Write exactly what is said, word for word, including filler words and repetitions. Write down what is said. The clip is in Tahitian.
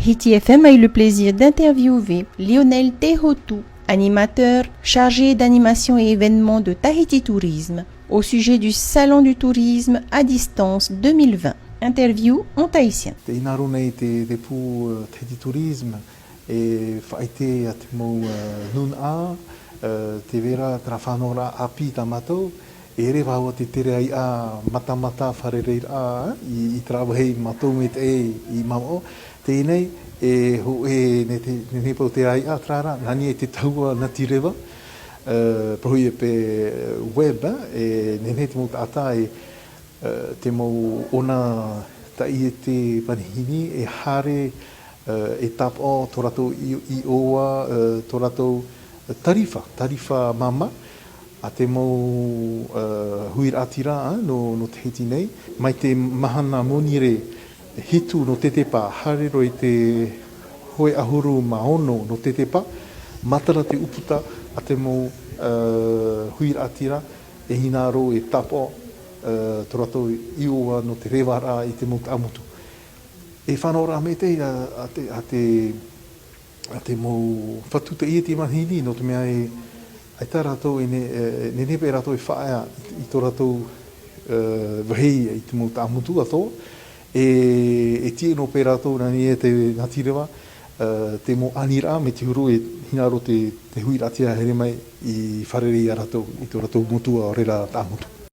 Tahiti F M a eu le plaisir d'interviewer Lionel Tehotu, animateur chargé d'animation et événements de Tahiti Tourisme, au sujet du Salon du Tourisme à distance deux mille vingt. Interview en tahitien. Tē hinaʻaro nei te, te pū, uh, Tahiti Tourisme, e faʻaʻite ia te mau, uh, nūnaʻa, uh, tē vai ra terā faʻanahoraʻa ʻāpī tā mātou, e ʻere vau ā te tere ai ā matamata fārereiraʻa, i, i terā vāhi mātou maitaʻi i mamaʻo. Teie nei, e hōʻē nei te, nei pau te rāiʻa terā rā, nā niʻa i te tahua natireva, uh, parauhia paʻi web, e nehenehe te mau taʻata e, uh, te mau ʻona taʻiete manihini, e haere, uh, e tāpaʻo tō rātou i, iʻoa, uh, tō rātou tarifa, tarifa māmā, a te mau, uh, huiraʻatira, uh, nō, nō Tahiti nei. Mai te mahana Monirē hitu nō tetepa, haere roa i te hōʻē ʻahuru mā ono nō tetepa, matara te ʻūputa a te mau, uh, huiraʻatira, e hinaʻaro e tāpaʻo, uh, tō rātou iʻoa nō te revaraʻa i te mau taʻamotu. E faʻanahoraʻa maitaʻi a, a te, a te, a te mau fatu teie te manihini, nō te mea e, ʻaita rātou e ne-, e, nehenehe paʻi rātou e faʻaea i, i tō rātou, uh, vāhi i te mau taʻamotu atoʻa, e, e tiʻa noa paʻi rātou nā niʻa i te natireva, uh, te mau aniraʻa mai te huru e hinaʻaro te, te huiraʻatira e haere mai i fārerei ia rātou, i tō rātou motu ʻaore rā taʻamotu.